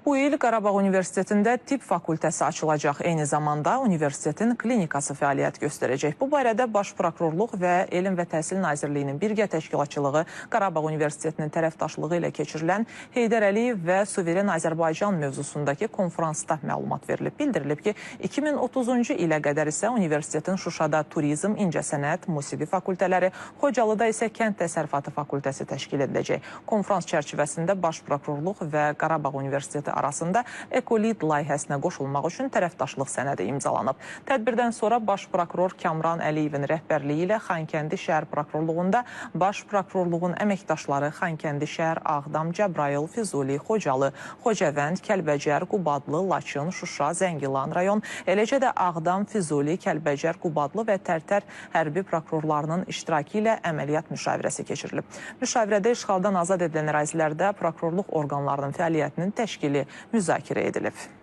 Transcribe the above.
Bu il Qarabağ Universitetində Tibb fakültəsi açılacaq. Eyni zamanda universitetin klinikası fəaliyyət göstərəcək. Bu barədə Baş Prokurorluq və Elm və Təhsil Nazirliyinin birgə təşkilatçılığı Qarabağ Universitetinin tərəfdaşlığı ilə keçirilən Heydər Əliyev və Suveren Azərbaycan mövzusundakı konfransda məlumat verilib. Bildirilib ki, 2030-cu ilə qədər isə universitetin Şuşada Turizm, İncəsənət, Musiqi fakültələri, Xocalıda isə Kənd Təsərrüfatı fakültəsi təşkil ediləcək. Konfrans çərçivəsində Baş Prokurorluq və Qarabağ Universiteti arasında Ekolid layihəsinə qoşulmaq üçün tərəfdaşlıq sənədi imzalanıb. Tədbirdən sonra Baş Prokuror Kamran Əliyevin rəhbərliyi ilə Xankəndi şəhər prokurorluğunda Baş Prokurorluğun əməkdaşları Xankəndi şəhər, Ağdam, Cəbrayıl, Füzuli, Xocalı, Xocavənd, Kəlbəcər, Qubadlı, Laçın, Şuşa, Zəngilan rayon, eləcə də Ağdam, Füzuli, Kəlbəcər, Qubadlı və Tərtər hərbi prokurorlarının iştirakı ilə əməliyyat müşavirəsi keçirilib. Müşavirədə işğaldan azad edilən ərazilərdə prokurorluq orqanlarının fəaliyyətinin təşkili müzakirə edilib.